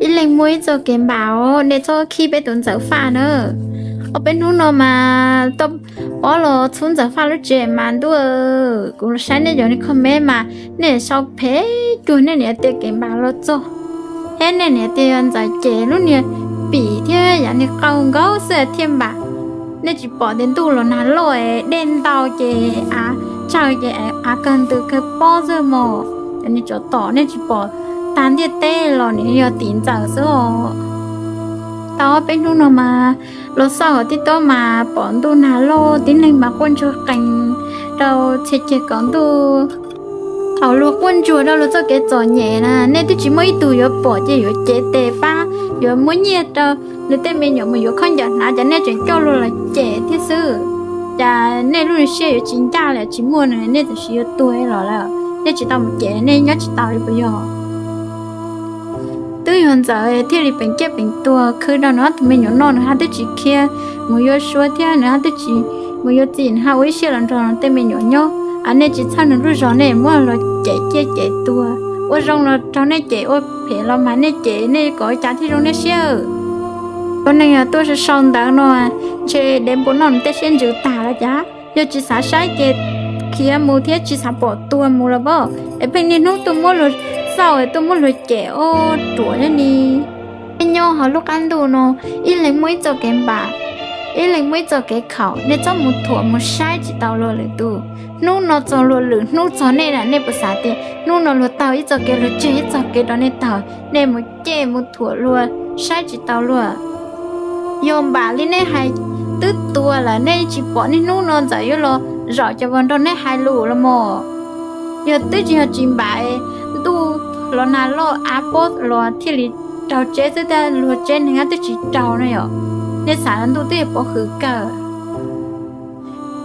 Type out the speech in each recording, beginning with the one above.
Ib leeg muaj ib txoj kev npam os, nej txhob khib peb tus ntxawm Faj na. Ob peb hnub no mas tau pom los txhub ntxawm Faj lub tsev mas ntuj, kuv los saib nej cov niag comment mas nej sau phem cuag nej niam tias kev npam los txog, thiab nej niam tias ntxawm ces lub niag pim thiab yam niag qau nkaus xwb thiaj npam. Nej tsis pom tias ntuj los nag loj, dej ntau ces av tsawg ces av kawg ntws kawg pob xwb mog. Cov niag tsov tom nej tsis pom tag ntiaj teb los nws yog tim ntxawm xwb os. Tau ob peb hnub no mas los xauj hauv TikTok mas pom ntuj nag loj, tib neeg mas quaj ntsuag qees rau txhia ceg kaum ntuj. Thaum luag quaj ntsuag rau luag txoj kev txom nyem na, nej twb tsis muaj ib tug yuav pom ces yuav cev tes pab, yuav muab nyiaj rau nws tej me nyuam mus yuav khaub ncaws hnav, ces nej tseem coj luag los cem thiab xwb. Cas nej lub siab yuav tsis ncaj li, tsis muaj no nej tam sim yuav tuag los lawm, nej tsis tau mus cem nej nyob tsis tau li puas yog? Twb yog ntxawm thiaj li peem ciaj peem tuag khwv rau nws ob tug me nyuam noj, nws haj twb tsis khiav mus yuav Suav thiab nws haj twb tsis mus yuav txiv, nws haj ua ib siab los nrog tej me nyuam nyob. Nej tsis txhawj nws lub zog nej muab los cem ciaj cem tuag. Ua zoo los raug nej cem, ua phem los mas nej cem, nej kom ua cas thiaj zoo nej siab? Ua neeg yog tuaj sau sau ntawv no ntshe dev npua noj nws tej siab ntsws tag lawm cas. Yog tsis xav saib ces khiav mus thiab tsis xav pom tuag mus los pob, es pheej niaj hnub tuaj muab luag xauj, tuaj muab luag cem, ua ruam thiab ni. Nej nyob hauv lub qab ntuj no, ib leeg muaj ib txoj kev npam, ib leeg muaj ib txoj kev khaum, nej txhob mus thuam mus saib tsis taus luag lwm tus. Hnub no txog luag, lwm hnub txog nej na, nej puas xav tias hnub no luag taug ib txoj kev, luag tseg ib txoj kev rau nej taug, nej mus cem mus thuam luag, saib tsis taus luag? Yog npam li nej hais, twb tuag lawm nej tsis pom niaj hnub no ntxawm yuav los zaum cov vag nrog nej hais lus los mog? Yog twb tsis yog tsis npam, ntuj los nag loj av pob los thiaj li raug tsev xwb, tab luag tsev neeg twb tsis raug no yom? Nej xav los ntuj twb yuav pov hwm kawg.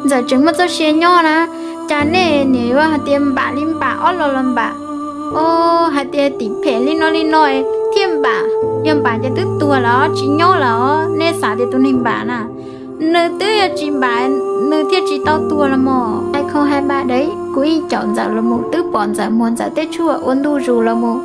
Ntxawm tseem muaj txoj sia nyob na, cas nej nim yuav hais tias npam li npam, ob los los npam, o, hais tias tim phem li no li no thiaj npam? Yog npam ces twb tuag lawm, tsis nyob lawm. Nej xav tias tus neeg npam na, nws twb yog tsis npam nws thiaj tsis tau tuag los mog. Hais khoo hais npam dawv, kuv yeej caum ntxawm los mus, twb pom ntxawm muag ntxawm tej tshuaj ua ntu zus los mus.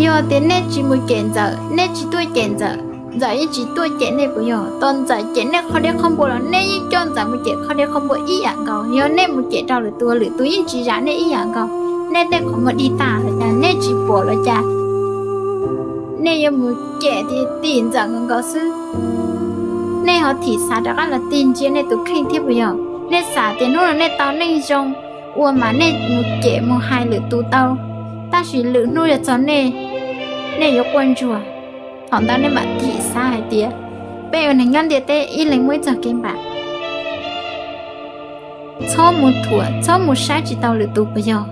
Yog tias nej tsis mus cem ntxawm, nej tsis tuaj cem ntxawm, ntxawm yeej tsis tuaj cem nej puas yog? Tos ntxawm cem nej qhov deb qhov npua los nej yeej coj ntxawm mus cem qhov deb qhov npua ib yam nkaus. Yog nej mus cem rau lwm tus, lwm tus yeej tsis zam nej ib yam nkaus. Nej tej qhov muag dig tag los cas nej tsis pom los cas? Nej yuav mus cem tias tim ntxawm nkaus nkaus xwb. Nej ho thim xav rov qab los tig ntsia nej tus kheej thiab puas yog? Nej xav tias hnub no nej tau neej zoo ua mas nej mus cem mus hais lwm tus tau, tab sis lwm hnub yuav txog nej, nej yuav quaj ntsuag. Thaum ntawd nej mam thim xav hais tias peb ua neeg nyob ntiaj teb ib leeg muaj ib txoj kev npam. Txhob mus thuam, txhob mus saib tsis taus lwm tus puas yog?